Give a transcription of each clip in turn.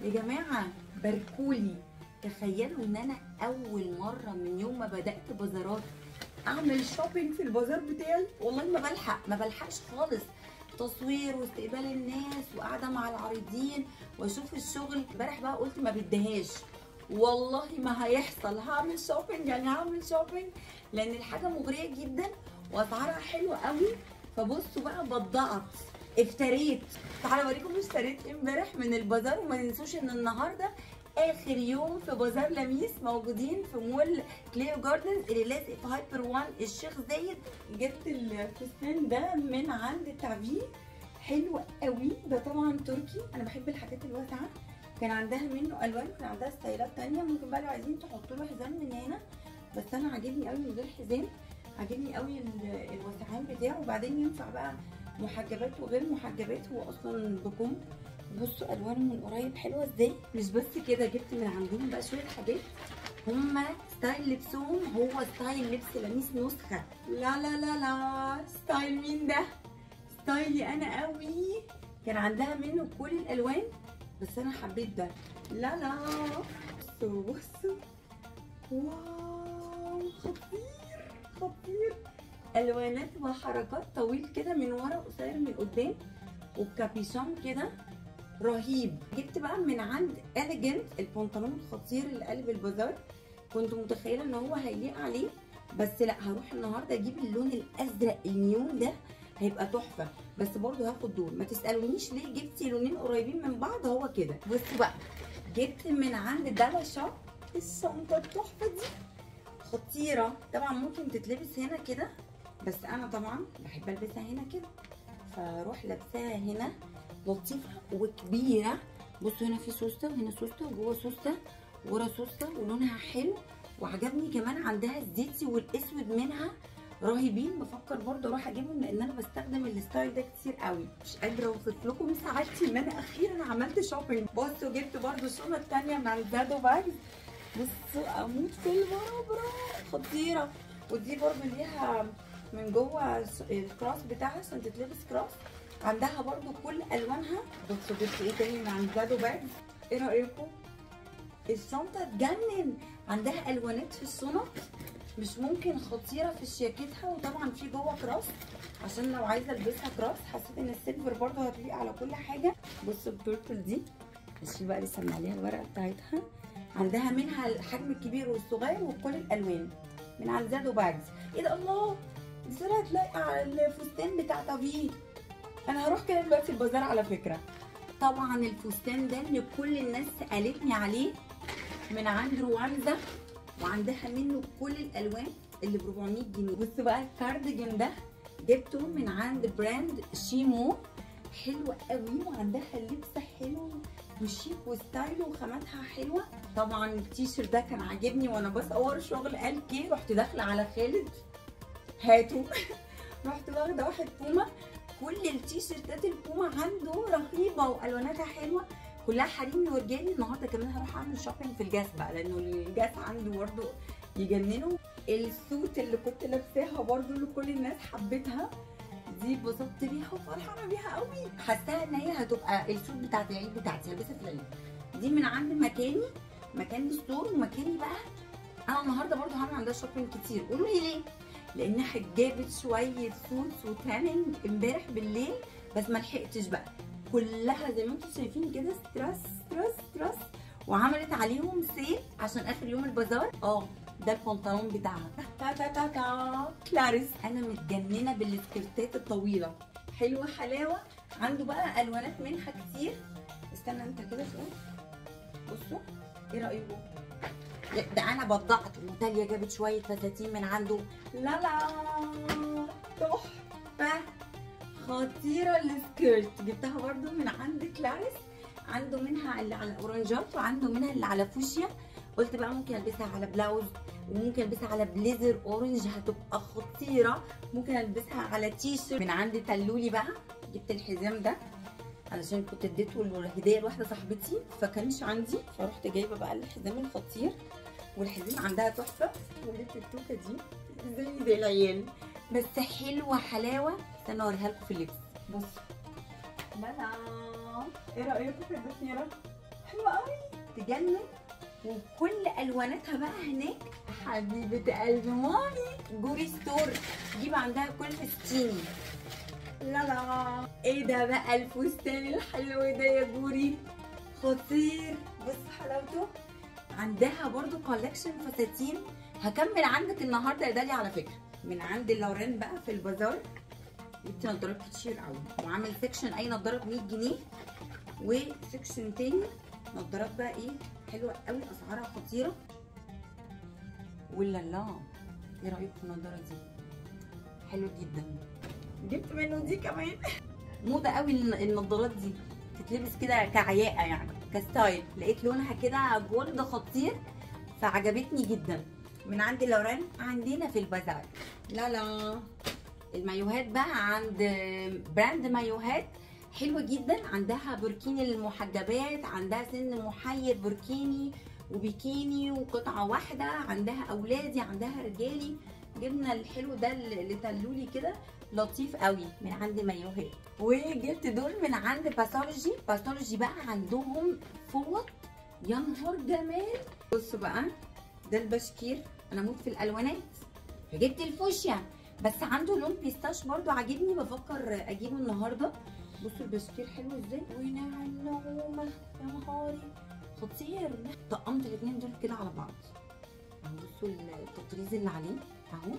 يا جماعة باركولي. تخيلوا ان انا اول مرة من يوم ما بدات بازارات اعمل shopping في البازار بتاعي، والله ما بلحق، ما بلحقش خالص، تصوير واستقبال الناس وقاعدة مع العارضين واشوف الشغل. امبارح بقى قلت ما بديهاش، والله ما هيحصل، هعمل shopping، يعني هعمل shopping لان الحاجة مغرية جدا واسعارها حلوة قوي. فبصوا بقى بضعت، افتريت. تعالوا اوريكم اشتريت امبارح من البازار. وما تنسوش ان النهارده اخر يوم في بازار لميس، موجودين في مول كليو جاردنز اللي لازق في هايبر وان الشيخ زايد. جبت الفستان ده من عند تافي، حلو قوي، ده طبعا تركي، انا بحب الحاجات الواسعة. كان عندها منه الوان، كان عندها ستايلات تانية، ممكن بقى لو عايزين تحطوا له حزام من هنا، بس انا عاجبني قوي من غير حزام، عاجبني قوي الوسعان بتاعه. وبعدين ينفع بقى محجبات وغير محجبات، هو اصلا بكم. بصوا الوانه من قريب حلوة ازاي. مش بس كده، جبت من عندهم بقى شوية حاجات، هما style لبسهم هو style لبس لميس نسخه. لا لا لا لا، style مين ده؟ style ي انا قوي. كان عندها منه كل الالوان بس انا حبيت ده. لا لا بصوا بصوا، wow خطير خطير، الوانات وحركات، طويل كده من ورا قصير من قدام، وبكابيشون كده رهيب. جبت بقى من عند Elegant البنطلون الخطير اللي قلب البازار، كنت متخيله ان هو هيليق عليه، بس لا، هروح النهارده اجيب اللون الازرق النيون ده، هيبقى تحفة. بس برضو هاخد دول، ما تسالونيش ليه جبتي لونين قريبين من بعض، هو كده. بصوا بقى، جبت من عند دالا شوب الشنطة التحفة دي، خطيرة. طبعا ممكن تتلبس هنا كده، بس انا طبعا بحب البسها هنا كده، فاروح لابساها هنا. لطيفة وكبيره. بصوا هنا في سوسته وهنا سوسته وجوه سوسته ورا سوسته، ولونها حلو وعجبني. كمان عندها الزيتي والاسود منها رهيبين، بفكر برضه اروح اجيبهم لان انا بستخدم ال style ده كتير قوي. مش قادرة اوصف لكم سعادتي ان انا اخيرا عملت shopping. بصوا جبت برضه الشنطة الثانية من عند زادو باجز. بصوا اموت في البرابره، خطيرة. ودي برضه ليها من جوه ال cross بتاعها عشان تتلبس cross، عندها برضو كل الوانها. بصوا جبت ايه تاني من عند زادو باجز، ايه رايكم؟ الشنطة تجنن، عندها الوانات في الشنط مش ممكن، خطيرة في شياكتها. وطبعا في جوه cross عشان لو عايزه البسها cross. حسيت ان ال silver برضو هتليق على كل حاجة. بصوا ال purple دي، مش بقى لسه من عليها الورقة بتاعتها، عندها منها الحجم الكبير والصغير وكل الالوان من عند زادو باجز. ايه ده، الله، دي طلعت لايقة على الفستان بتاع طبيعي. انا هروح كده دلوقتي البازار على فكرة. طبعا الفستان ده اللي كل الناس سالتني عليه من عند روانزا، وعندها منه كل الالوان اللي ب 400 جنيه. بصوا بقى الكارديجان ده جبته من عند brand شيمو، حلو قوي، وعندها لبس حلو وشيك و style وخاماتها حلوة. طبعا التيشيرت ده كان عاجبني وانا بصور شغل قال كي، رحت داخله على خالد هاتوا رحت واخده واحد بوما. كل التيشيرتات البوما عنده رهيبة والواناتها حلوة، كلها حريمي ورجالي. النهارده كمان هروح اعمل shopping في الجاس بقى، لانه الجاس عنده برده يجننوا. ال suit اللي كنت لابساها برده اللي كل الناس حبتها دي، اتبسطت بيها وفرحانه بيها قوي، حاساها ان هي هتبقى ال suit بتاعت العيد بتاعتي، هلبسها في العيد. دي من عند مكاني، مكان store. ومكاني بقى انا النهارده برده هعمل عندها shopping كتير. قولوا لي ليه؟ لانها جابت شوية suits و tanning امبارح بالليل، بس ما لحقتش بقى، كلها زي ما انتم شايفين كده ستراس ستراس ستراس، وعملت عليهم sale عشان اخر يوم البازار. ده البنطلون بتاعها تا تا تا تا كلاريس. انا متجننه بالسكرتات الطويلة، حلوة حلاوة. عنده بقى الوانات منها كتير. استنى انت كده شوف، بصوا ايه رايكم؟ ده انا بضعت. وتاليا جابت شوية فساتين من عنده. لا لا تحفة خطيرة ال skirt، جبتها برده من عند كلاريس. عنده منها اللي على اورنجات وعنده منها اللي على فوشيا. قلت بقى ممكن البسها على بلاوز، وممكن البسها على blazer orange، هتبقى خطيرة. ممكن البسها على تيشيرت. من عند تلولي بقى جبت الحزام ده علشان كنت اديته الهدية لواحدة صاحبتي فكانش عندي، فرحت جايبه بقى الحزام الخطير، والحزام عندها تحفة. وجبت التوكه دي زي العيال، بس حلوة حلاوة. استنى اوريها لكم في اللبس. بصوا لا لا، ايه رايكم في الضفيره؟ حلوة قوي. تجنن وكل الواناتها بقى هناك. حبيبه قلب مامي جوري ستور، جيب عندها كل فستيني. لا لا ايه ده بقى الفستان الحلو ده يا جوري، خطير. بص حلاوته. عندها برضو collection فساتين. هكمل عندك النهارده يا داليا على فكرة. من عند لورين بقى في البازار جبت نضارات كتير قوي، وعامل section اي نضاره ب 100 جنيه، و section تاني نضارات بقى ايه حلوة قوي اسعارها خطيرة. ولا لا ايه رايكم في النضارة دي؟ حلوة جدا. جبت منه دي كمان. موضة قوي النضارات دي، تتلبس كده كعياقه يعني ك style. لقيت لونها كده gold خطير فعجبتني جدا. من عند لوران عندنا في البازار. لا لا المايوهات بقى عند brand مايوهات حلوة جدا. عندها بوركيني للمحجبات، عندها سن محير بوركيني وبيكيني وقطعه واحدة، عندها اولادي، عندها رجالي. جبنا الحلو ده اللي تلولي كده لطيف قوي من عند مايوهات. وجبت دول من عند باثولوجي. باثولوجي بقى عندهم فوط يا نهار جمال. بصوا بقى ده البشكير، انا اموت في الالوانات فجبت الفوشيا، بس عنده لون pistache برضو عاجبني بفكر اجيبه النهارده. بصوا البشكير حلو ازاي وناعم نعومة يا نهاري خطير. طقمت الاثنين دول كده على بعض، بصوا التطريز اللي عليه اهو.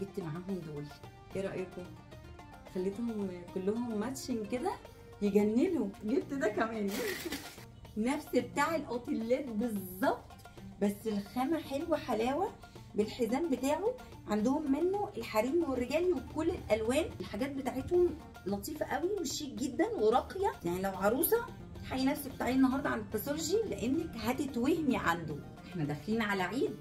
جبت معاهم دول، ايه رايكم؟ خليتهم كلهم matching كده يجننوا. جبت ده كمان نفس بتاع الاوتيلات بالظبط، بس الخامة حلوة حلاوة بالحزام بتاعه. عندهم منه الحريم والرجالي وكل الالوان. الحاجات بتاعتهم لطيفة قوي وشيك جدا وراقيه، يعني لو عروسه الحقي نفسك تعالي النهارده عند باثولوجي لانك هتتوهمي عنده. احنا داخلين على عيد،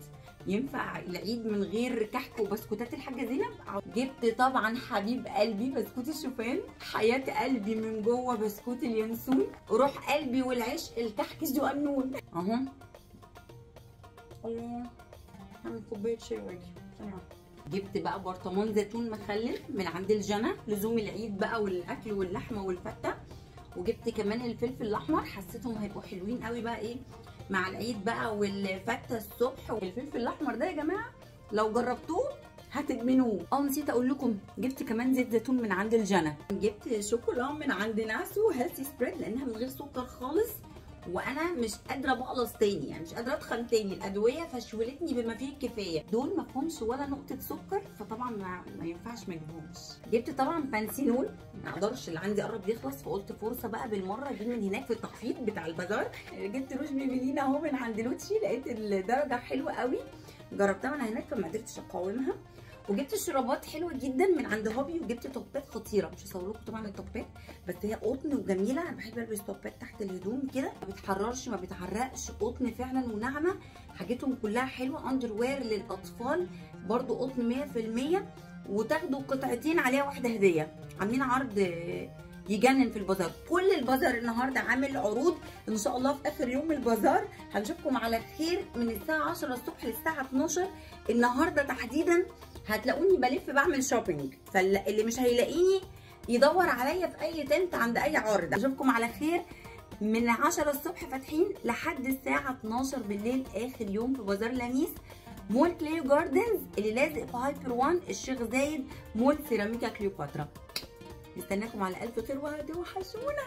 ينفع العيد من غير كحك وبسكوتات الحاجة زينب؟ جبت طبعا حبيب قلبي بسكوت الشوفان، حياة قلبي من جوه بسكوت اليانسون، روح قلبي والعشق الكحك الجوانون اهو. الله، هعمل كوباية شاي واجي. جبت بقى برطمان زيتون مخلل من عند الجنة لزوم العيد بقى والاكل واللحمة والفته. وجبت كمان الفلفل الاحمر، حسيتهم هيبقوا حلوين قوي بقى ايه مع العيد بقى والفته الصبح. والفلفل الاحمر ده يا جماعة لو جربتوه هتدمنوه. نسيت اقول لكم جبت كمان زيت زيتون من عند الجنة. جبت شوكولا من عند ناسو healthy spread لانها من غير سكر خالص، وانا مش قادرة بقلص تاني، يعني مش قادرة اتخن تاني، الادوية فشولتني بما فيه الكفاية. دول ما فيهمش ولا نقطة سكر، فطبعا ما ينفعش ما اجيبهمش. جبت طبعا بانسينول، ما اقدرش اللي عندي قرب يخلص، فقلت فرصة بقى بالمرة اجيب من هناك في التخفيض بتاع البازار. جبت روج ميبلين اهو من عند لوتشي، لقيت الدرجة حلوة قوي، جربتها وانا هناك فما قدرتش اقاومها. وجبت شرابات حلوة جدا من عند هوبي، وجبت توبات خطيرة، مش هصور لكم طبعا التوبات، بس هي قطن وجميلة. انا بحب البس توبات تحت الهدوم كده، ما بتحررش ما بتعرقش، قطن فعلا وناعمه، حاجتهم كلها حلوة. underwear للاطفال برده قطن 100%، وتاخدوا قطعتين عليها واحدة هديه. عاملين عرض يجنن في البازار، كل البازار النهارده عامل عروض. ان شاء الله في اخر يوم البازار هنشوفكم على خير من الساعة 10 الصبح للساعة 12 النهارده تحديدا. هتلاقوني بلف بعمل shopping، فاللي مش هيلاقيني يدور عليا في اي tent عند اي عارض. اشوفكم على خير من 10 الصبح فاتحين لحد الساعة 12 بالليل، اخر يوم في بازار لميس، مول كليو جاردنز اللي لازق في هايبر وان، الشيخ زايد، مول سيراميكا كليوباترا. نستناكم على الف خير وهتوحشونا.